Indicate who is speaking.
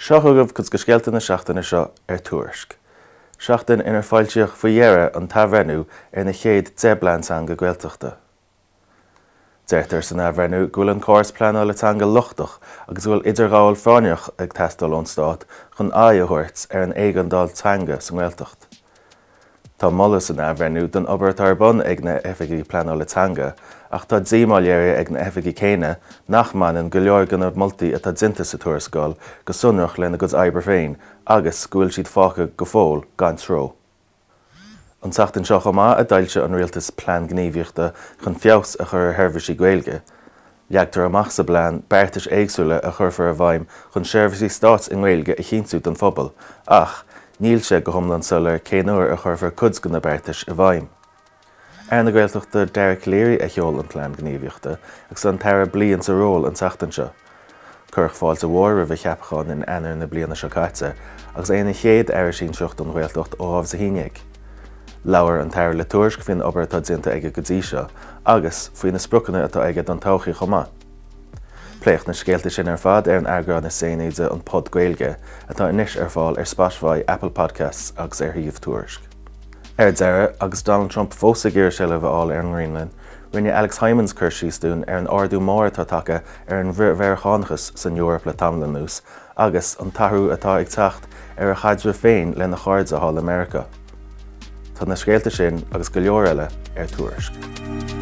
Speaker 1: Seo chugaibh cuid de scéalta na seachtaine seo ar Tuairisc. Seachtain inar foilsíodh faoi dheireadh an t-athbhreithniú ar na chéad 10 bplean teanga Gaeltachta. Deirtear san athbhreithniú go bhfuil an córas pleanála teanga lochtach agus go bhfuil idirghabháil phráinneach ag teastáil ón stát chun aghaidh a thabhairt ar an éigeandáil teanga sa nGaeltacht. Tá moladh san athbhreithniú don obair atá ar bun ag na hoifigigh pleanála teanga ach tá díomá léirithe ag na hoifigigh céanna nach mbaineann go leor de na moltaí atá déanta sa tuarascáil go sonrach lena gcuid oibre féin agus go bhfuil siad fágtha go fóill gan treo. An tseachtain seo chomh maith a d'fhoilsigh an Rialtas plean gníomhaíochta chun feabhas a chur ar sheirbhísí Gaeilge. Leagtar amach sa bplean beartais éagsúla a chuirfear i bhfeidhm chun seirbhísí stáit i nGaeilge a chinntiú don phobal ach níl sé go hiomlán soiléir cén uair a chuirfear cuid de na beartais i bhfeidhm. Aire na Gaeltachta Dara Calleary a sheol an plean gníomhaíochta agus é an dara bliain sa ról an tseachtain seo. Cuireadh fáilte mhór roimh a cheapachán in Eanáir na bliana seo caite agus é ina chéad Aire Sinsearach don Ghaeltacht ó 2011. Labhair an tAire le Tuairisc faoin obair atá déanta aige go dtí seo agus faoi na spriocanna atá aige don todhchaí chomh maith. Pléadh na scéalta sin ar fad ar an eagrán is déanaí de An Pod Gaeilge, atá anois ar fáil ar Spotify, Apple Podcasts agus ar shuíomh Tuairisc. Ar deireadh, agus Donald Trump fós ag iarraidh seilbh a fháil ar an nGraonlainn, rinne Alex Hijmans cur síos dúinn ar an ardú mór atá tagtha ar an bhfrith-Mheiriceánachas san Eoraip le tamall anuas agus an t-athrú atá ag teacht ar a chaidreamh féin lena chairde thall i Meiriceá. Tá na scéalta sin agus go leor eile ar Tuairisc.